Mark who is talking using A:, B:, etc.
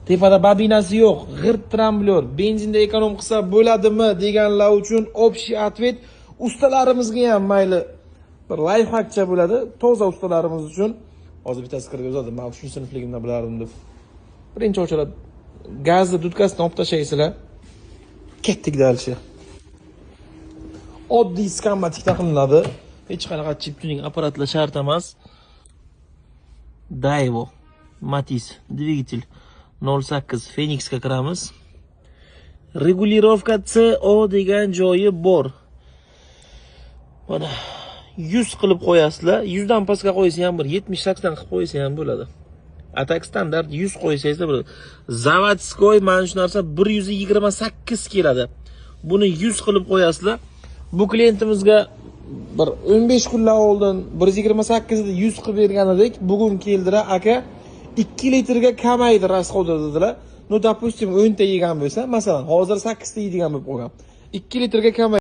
A: Tepada bobinasi yo'q, g'irt трамблёр, benzinda эконом qilsa bo'ladimi deganlar uchun общий ответ ustalarimizga ham, mayli, bir лайфхак cha bo'ladi toza ustalarimiz uchun. Hozir bittasi kirib yozadi, "Man 3 sinfligimda bilardim", deb. Birinchi ochiladi, gazni дудка sini olib tashlaysizlar. Ketdik дальше. Oddiy Scanmaticda qilinadi. Hech qanaqa chip tuning apparatlar shart emas. Daewoo Matiz, dvigatel 0.8, Phoenixga kiramiz. Регулировка CO degan joyi bor. Mana, 100 qilib qo'yasizlar. 100 dan pastga qo'ysa ham bir 70-80 qilib qo'ysa ham bo'ladi. А так standart 100 qo'ysangizlar bo'ladi. Заводской mana shu narsa 128 keladi. Buni 100 qilib qo'yasizlar. Bu klientimizga bir 15 kunlar oldin 128 ni 100 qilib bergan edik. Bugun keldilar, "Aka, 2 litrga kamaydi расход", dedilar. Ну, допустим, 10 ta yegan bo'lsa, masalan, hozir 8 ta yeydigan bo'lib qolgan. 2 litrga kamaydi.